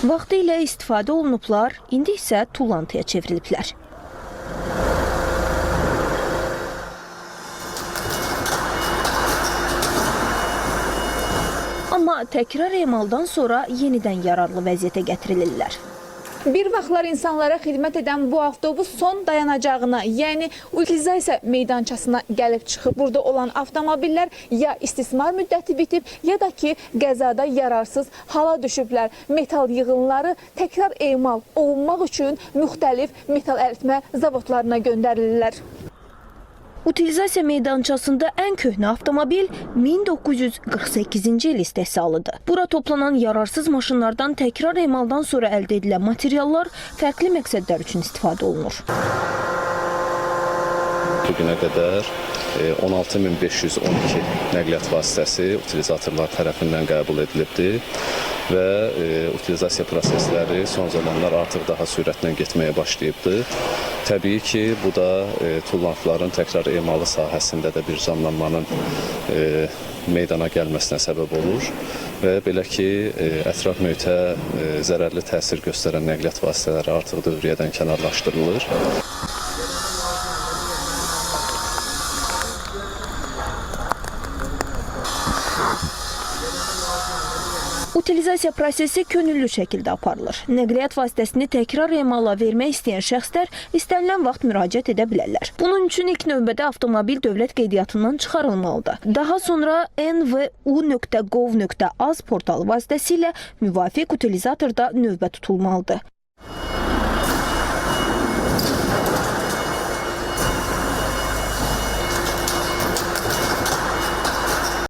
Vaxtilə istifadə olunublar, indi isə tullantıya çevriliblər. Amma təkrar emaldan sonra yenidən yararlı vəziyyətə gətirilirlər. Bir vaxtlar insanlara xidmət edən bu avtobus son dayanacağına, yəni utilizasiya meydançasına gəlib çıxıb. Burada olan avtomobillər ya istismar müddəti bitib, ya da ki, qəzada yararsız hala düşüblər. Metal yığınları təkrar emal olunmaq üçün müxtəlif metal əritmə zavodlarına göndərilirlər. Utilizasiya meydançasında ən köhnə avtomobil 1948-ci il istehsalıdır. Bura toplanan yararsız maşınlardan təkrar emaldan sonra əldə edilən materiallar fərqli məqsədlər üçün istifadə olunur. Bu günə qədər 16.512 nəqliyyat vasitəsi utilizatorlar tərəfindən qəbul edilibdir və utilizasiya prosesləri son zamanlar artıq daha sürətlə getməyə başlayıbdır. Təbii ki, bu da tullantıların təkrar emalı sahəsində də bir canlanmanın meydana gəlməsinə səbəb olur və belə ki, ətraf mühitə zərərli təsir göstərən nəqliyyat vasitələri artıq dövriyyədən kənarlaşdırılır. Utilizasiya prosesi könüllü şəkildə aparılır. Nəqliyyat vasitəsini təkrar emala vermək istəyən şəxslər istənilən vaxt müraciət edə bilərlər. Bunun üçün ilk növbədə avtomobil dövlət qeydiyyatından çıxarılmalıdır. Daha sonra nvu.gov.az portalı vasitəsilə müvafiq utilizatorda növbə tutulmalıdır.